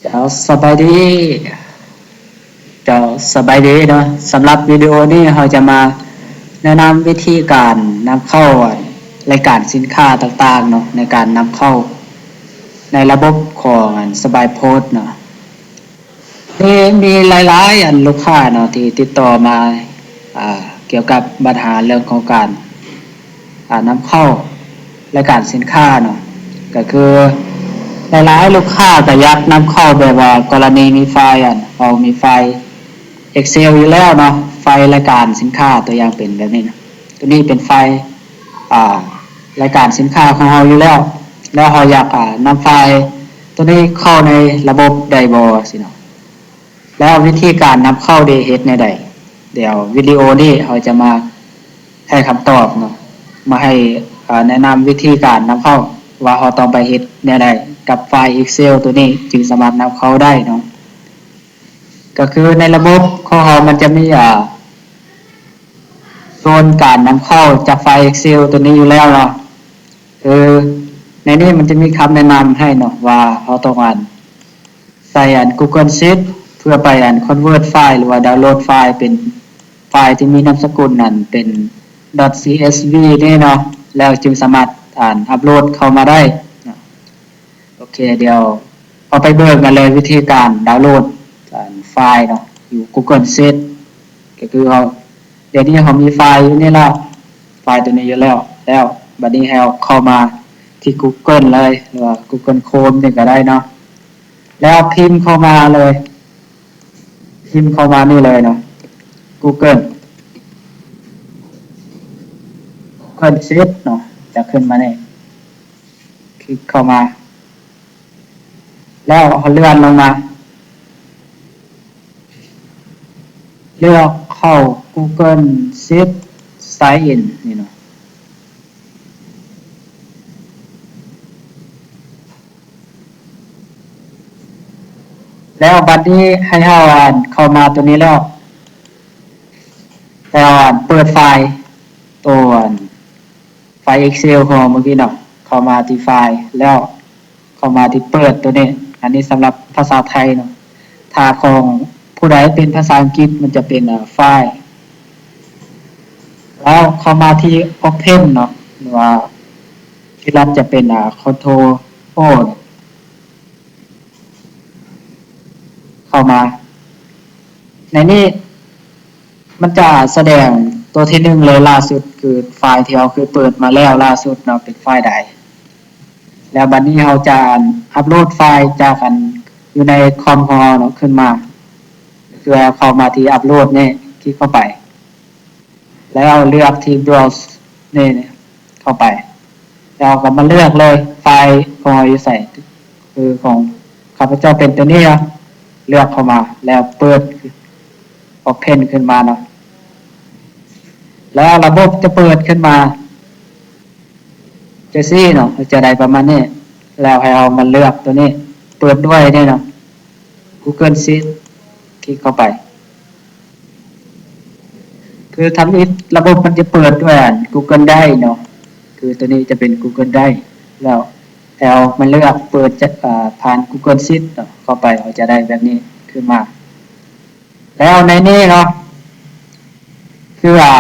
ເຈົ້າ ສະບາຍດີ ເຈົ້າ ສະບາຍດີເນາະ. ສຳລັບວິດີໂອນີ້ ເຮົາຈະມາແນະນຳວິທີການນຳເຂົ້າລາຍການສິນຄ້າຕ່າງໆເນາະ ໃນການນຳເຂົ້າໃນລະບົບຂອງອັນ ສະບາຍໂພສເນາະ. ມີ ມີຫຼາຍໆອັນລູກຄ້າເນາະ ທີ່ຕິດຕໍ່ມາ ອ່າ ກ່ຽວກັບບັນຫາເລື່ອງຂອງການ ອ່າ ນຳເຂົ້າລາຍການສິນຄ້າເນາະ. ກໍຄືຫຼາຍໆລູກຄ້າກໍຢາກນຳເຂົ້າ ແບບວ່າກໍລະນີມີໄຟລ໌ອັນ ເຮົາມີໄຟລ໌ Excel ຢູ່ແລ້ວເນາະ ໄຟລ໌ລາຍການສິນຄ້າ ຕົວຢ່າງເປັນແບບນີ້ນະ. ຕົວນີ້ເປັນໄຟລ໌ ອ່າ ລາຍການສິນຄ້າຂອງເຮົາຢູ່ແລ້ວ ແລ້ວເຮົາຢາກ ອ່າ ນຳໄຟລ໌ຕົວນີ້ເຂົ້າໃນລະບົບໄດ້ບໍ່ ຊີ້ເນາະ. ແລ້ວວິທີການນຳເຂົ້າເດ ເຮັດແນວໃດ? ດຽວວິດີໂອນີ້ເຮົາຈະມາໃຫ້ຄຳຕອບເນາະ ມາໃຫ້ ເອີ ແນະນຳວິທີການນຳເຂົ້າ ວ່າເຮົາຕ້ອງໄປເຮັດແນວໃດກັບໄຟລ໌ Excel ຕົວນີ້ ຈຶ່ງສາມາດນຳເຂົ້າໄດ້ເນາະ. ກໍຄືໃນລະບົບຂອງເຮົາມັນຈະມີ ອ່າ ໂຊນການນຳເຂົ້າຈາກໄຟລ໌ Excel ຕົວນີ້ຢູ່ແລ້ວເນາະ. ຄືໃນນີ້ມັນຈະມີຄຳແນະນຳໃຫ້ເນາະ ວ່າເຮົາຕ້ອງອັນ ໃສ່ອັນ Google Sheet ເພື່ອໄປອັນ convert ໄຟລ໌ ຫຼືວ່າ download ໄຟລ໌ ເປັນໄຟລ໌ທີ່ມີນາມສະກຸນອັນເປັນ .csv ນີ້ເນາະ ແລ້ວຈຶ່ງສາມາດອັນ upload ເຂົ້າມາໄດ້ເນາະ. ໂອເຄ ດຽວເຮົາໄປເບິ່ງກັນເລີຍ ວິທີການ download ອັນ ໄຟລ໌ເນາະ ຢູ່ Google Sheet. ກໍຄືເຮົາ ດຽວນີ້ເຮົາມີໄຟລ໌ຢູ່ນີ້ແລ້ວ ໄຟລ໌ຕົວນີ້ຢູ່ແລ້ວ ແລ້ວບັດນີ້ໃຫ້ເຮົາເຂົ້າມາທີ່ Google ເລີຍ ຫຼືວ່າ Google Chrome ນີ້ກໍໄດ້ເນາະ. ແລ້ວພິມເຂົ້າມາເລີຍ ພິມເຂົ້າມານີ້ເລີຍເນາະ Google Google Sheet ເນາະ ຈະຂຶ້ນມານີ້ ຄລິກເຂົ້າມາ ແລ້ວເຮົາເລື່ອນລົງມາ ເລືອກເຂົ້າ Google Sheet Sign In ນີ້ເນາະ. ແລ້ວບັດນີ້ໃຫ້ເຮົາອັນເຂົ້າມາຕົວນີ້ແລ້ວ ແລ້ວອັນເປີດໄຟລ໌ ໂຕອັນໄຟລ໌ Excel ຂອງເຮົາເມື່ອກີ້ເນາະ ເຂົ້າມາທີ່ໄຟລ໌ ແລ້ວເຂົ້າມາທີ່ເປີດຕົວນີ້. ອັນນີ້ສຳລັບພາສາໄທເນາະ ຖ້າຂອງຜູ້ໃດເປັນພາສາອັງກິດມັນຈະເປັນ ເອີ ໄຟລ໌ ແລ້ວເຂົ້າມາທີ່ Open ເນາະ ຫຼືວ່າທີ່ລັດຈະເປັນ ເອີ Control O ເຂົ້າມາໃນນີ້ ມັນຈະສະແດງຕົວທີໜຶ່ງເລີຍ ລ່າສຸດ ຄືໄຟລ໌ທີ່ເຮົາເຄີຍເປີດມາແລ້ວລ່າສຸດເນາະ ເປັນໄຟລ໌ໃດ. ແລ້ວບັດນີ້ເຮົາຈະອັນ upload ໄຟລ໌ຈາກອັນຢູ່ໃນຄອມຂອງເຮົາເນາະ ຂຶ້ນມາ ຄືເຮົາເຂົ້າມາທີ່ upload ນີ້ ຄລິກເຂົ້າໄປ ແລ້ວເລືອກທີ່ browse ນີ້ເຂົ້າໄປ ແລ້ວເຮົາກໍມາເລືອກເລີຍ ໄຟລ໌ຂອງເຮົາຢູ່ໃສ ຄືຂອງຂ້າພະເຈົ້າເປັນຕົວນີ້ເນາະ ເລືອກເຂົ້າມາ ແລ້ວເປີດ Open ຂຶ້ນມາເນາະ ແລ້ວລະບົບຈະເປີດຂຶ້ນມາ ຈັ່ງຊີ້ເນາະ ຈະໄດ້ປະມານນີ້. ແລ້ວໃຫ້ເຮົາມາເລືອກຕົວນີ້ ເປີດດ້ວຍນີ້ເນາະ Google Sheet ຄລິກເຂົ້າໄປ ຄືທຳອິດລະບົບມັນຈະເປີດດ້ວຍອັນ Google Drive ເນາະ ຄືຕົວນີ້ຈະເປັນ Google Drive ແລ້ວໃຫ້ເຮົາມາເລືອກເປີດຈາກ ເອີ ຜ່ານ Google Sheet ເນາະ ເຂົ້າໄປ ເຮົາຈະໄດ້ແບບນີ້ຂຶ້ນມາ. ແລ້ວໃນນີ້ເນາະ ຄືວ່າ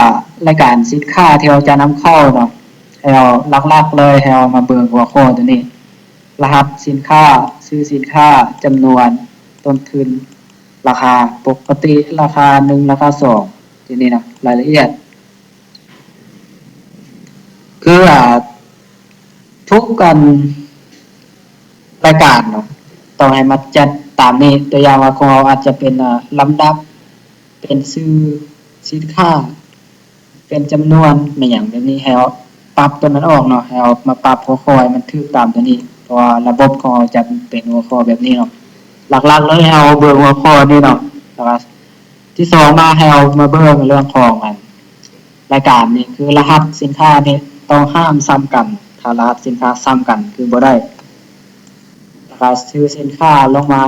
ລາຍການສິນຄ້າທີ່ເຮົາຈະນຳເຂົ້າເນາະ ໃຫ້ເຮົາຫຼັກໆເລີຍ ໃຫ້ເຮົາມາເບິ່ງຫົວຂໍ້ຕົວນີ້ ລະຫັດສິນຄ້າ, ຊື່ສິນຄ້າ, ຈຳນວນ, ຕົ້ນທຶນ, ລາຄາປົກກະຕິ, ລາຄາໜຶ່ງ, ລາຄາສອງ ທີ່ນີ້ເນາະ ລາຍລະອຽດ ຄືວ່າ ທຸກອັນລາຍການເນາະ ຕ້ອງໃຫ້ມັດຈັດຕາມນີ້. ຕົວຢ່າງວ່າຂອງເຮົາອາດຈະເປັນ ເອີ ລຳດັບ ເປັນຊື່ສິນຄ້າ ເປັນຈຳນວນ ແມ່ນຫຍັງແບບນີ້ ໃຫ້ເຮົາປັບຕົວນັ້ນອອກເນາະ ໃຫ້ເຮົາມາປັບຫົວຂໍ້ໃຫ້ມັນຖືກຕາມຕົວນີ້ ເພາະວ່າລະບົບຂອງເຮົາຈະເປັນຫົວຂໍ້ແບບນີ້ເນາະ. ຫຼັກໆເລີຍໃຫ້ເຮົາເບິ່ງຫົວຂໍ້ນີ້ເນາະ ແລ້ວກໍ ທີສອງມາໃຫ້ເຮົາມາເບິ່ງເລື່ອງຂອງອັນລາຍການນີ້ ຄືລະຫັດສິນຄ້ານີ້ຕ້ອງຫ້າມຊ້ຳກັນ ຖ້າລະຫັດສິນຄ້າຊ້ຳກັນຄືບໍ່ໄດ້ ລະກະຊື່ສິນຄ້າລົງມາ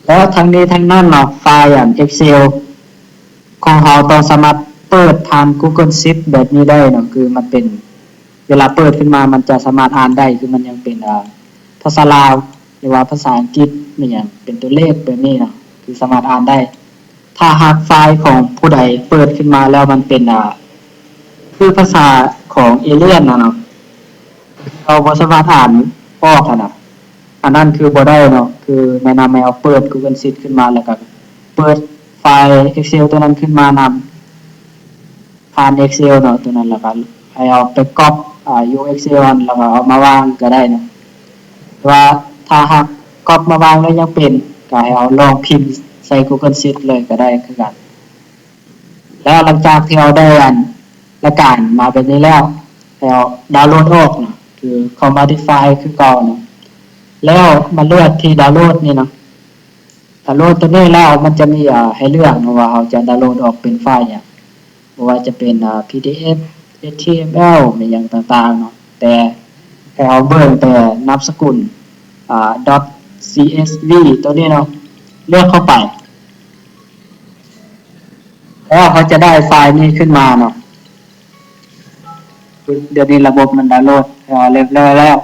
ແລ້ວທັງນີ້ທັງນັ້ນເນາະ ໄຟລ໌ອັນ Excel ຂອງເຮົາຕ້ອງສາມາດເປີດຜ່ານ Google Sheet ແບບນີ້ໄດ້ເນາະ ຄືມັນເປັນ ເວລາເປີດຂຶ້ນມາມັນຈະສາມາດອ່ານໄດ້ ຄືມັນຍັງເປັນ ເອີ ພາສາລາວ ຫຼືວ່າພາສາອັງກິດ ແມ່ນຫຍັງ ເປັນຕົວເລກແບບນີ້ເນາະ ຄືສາມາດອ່ານໄດ້. ຖ້າຫາກໄຟລ໌ຂອງຜູ້ໃດເປີດຂຶ້ນມາແລ້ວມັນເປັນ ອ່າ ຄືພາສາຂອງເອລຽນນະເນາະ ເຮົາບໍ່ສາມາດອ່ານອອກຫັ້ນນະ ອັນນັ້ນຄືບໍ່ໄດ້ເນາະ. ຄືແນະນຳໃຫ້ເຮົາເປີດ Google Sheet ຂຶ້ນມາ ແລ້ວກໍເປີດໄຟລ໌ Excel ຕົວນັ້ນຂຶ້ນມານຳ ຜ່ານ Excel ເນາະ ຕົວນັ້ນ ແລ້ວກໍໃຫ້ເຮົາໄປກັອບ ອ່າ ຢູ່ Excel ຫັ້ນ ແລ້ວກໍເອົາມາວາງກໍໄດ້ເນາະ. ແຕ່ວ່າຖ້າຫາກກັອບມາວາງແລ້ວຍັງເປັນ ກໍໃຫ້ເຮົາລອງພິມໃສ່ Google Sheet ເລີຍກໍໄດ້ຄືກັນ. ແລ້ວຫຼັງຈາກທີ່ເຮົາໄດ້ອັນລາຍການມາແບບນີ້ແລ້ວ ໃຫ້ເຮົາດາວໂຫຼດອອກເນາະ ຄືເຂົ້າມາທີ່ໄຟລ໌ຄືເກົ່າເນາະ ແລ້ວມາເລືອກທີ່ດາວໂຫຼດນີ້ເນາະ. ດາວໂຫຼດຕົວນີ້ແລ້ວມັນຈະມີ ເອີ ໃຫ້ເລືອກເນາະວ່າເຮົາຈະດາວໂຫຼດອອກເປັນໄຟລ໌ຫຍັງ ບໍ່ວ່າຈະເປັນ ເອີ PDF HTML ແມ່ນຫຍັງຕ່າງໆເນາະ ແຕ່ໃຫ້ເຮົາເບິ່ງແຕ່ນາມສະກຸນ .csv ຕົວນີ້ເນາະ ເລືອກເຂົ້າໄປ ແລ້ວເຮົາຈະໄດ້ໄຟລ໌ນີ້ຂຶ້ນມາເນາະ. ດຽວນີ້ລະບົບມັນດາວໂຫຼດໃຫ້ເຮົາຮຽບຮ້ອຍແລ້ວ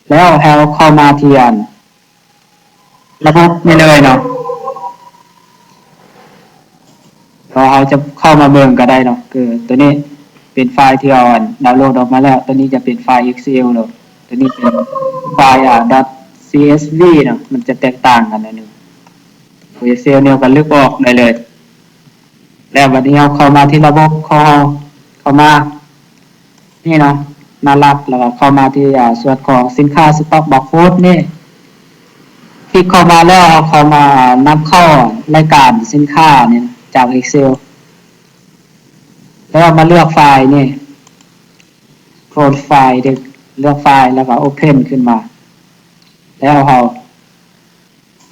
ແລ້ວໃຫ້ເຮົາເຂົ້າມາທີ່ອັນລະບົບນີ້ເລີຍເນາະ ເຮົາ ເຮົາຈະເຂົ້າມາເບິ່ງກໍໄດ້ເນາະ. ຄືຕົວນີ້ເປັນໄຟລ໌ທີ່ເຮົາອັນດາວໂຫຼດອອກມາແລ້ວ ຕົວນີ້ຈະເປັນໄຟລ໌ Excel ເນາະ ຕົວນີ້ເປັນໄຟລ໌ ອ່າ .csv ເນາະ ມັນຈະແຕກຕ່າງກັນໜ້ອຍໜຶ່ງ. Excel ນີ້ກໍລຶບອອກໄດ້ເລີຍ. ແລ້ວບັດນີ້ເຮົາເຂົ້າມາທີ່ລະບົບຂອງເຮົາ ເຂົ້າມານີ້ເນາະ ໜ້າຫຼັກ ແລ້ວກໍເຂົ້າມາທີ່ ອ່າ ສ່ວນຂອງສິນຄ້າ Stock Barcode ນີ້ ຄລິກເຂົ້າມາແລ້ວ ເຮົາເຂົ້າມານຳເຂົ້າລາຍການສິນຄ້ານີ້ຈາກ Excel ແລ້ວມາເລືອກໄຟລ໌ນີ້ Close File ເລືອກໄຟລ໌ ແລ້ວກໍ Open ຂຶ້ນມາ ແລ້ວເຮົາ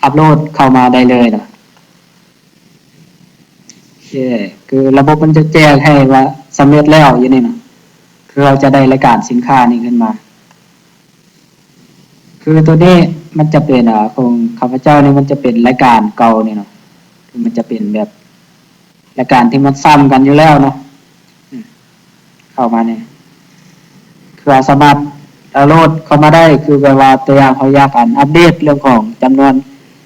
ອັບໂຫຼດເຂົ້າມາໄດ້ເລີຍເນາະ. ໂອເຄ ຄືລະບົບມັນຈະແຈ້ງໃຫ້ວ່າສຳເລັດແລ້ວຢູ່ນີ້ເນາະ ຄືເຮົາຈະໄດ້ລາຍການສິນຄ້ານີ້ຂຶ້ນມາ. ຄືຕົວນີ້ມັນຈະເປັນ ອາ ຂອງຂ້າພະເຈົ້ານີ້ ມັນຈະເປັນລາຍການເກົ່ານີ້ເນາະ ຄືມັນຈະເປັນແບບ ລາຍການທີ່ມັນຊ້ຳກັນຢູ່ແລ້ວເນາະ ອືມ ເຂົ້າມານີ້ ຄືເຮົາສາມາດດາວໂຫຼດເຂົ້າມາໄດ້ ຄືແບບວ່າຕົວຢ່າງເຮົາຢາກອັນອັບເດດເລື່ອງຂອງຈຳນວນ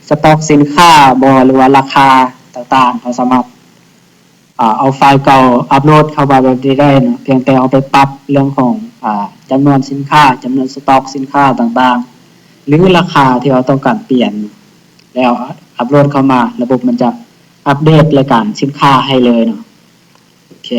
ສະຕັອກສິນຄ້າບໍ ຫຼືວ່າລາຄາຕ່າງໆ ເຮົາສາມາດ ອາ ເອົາໄຟລ໌ເກົ່າອັບໂຫຼດເຂົ້າມາແບບນີ້ໄດ້ເນາະ ພຽງແຕ່ເຮົາໄປປັບເລື່ອງຂອງ ອາ ຈຳນວນສິນຄ້າ ຈຳນວນສະຕັອກສິນຄ້າຕ່າງໆ ຫຼືລາຄາທີ່ເຮົາຕ້ອງການປ່ຽນ ແລ້ວອັບໂຫຼດເຂົ້າມາ ລະບົບມັນຈະອັບເດດລາຍການສິນຄ້າໃຫ້ເລີຍເນາະ. ໂອເຄ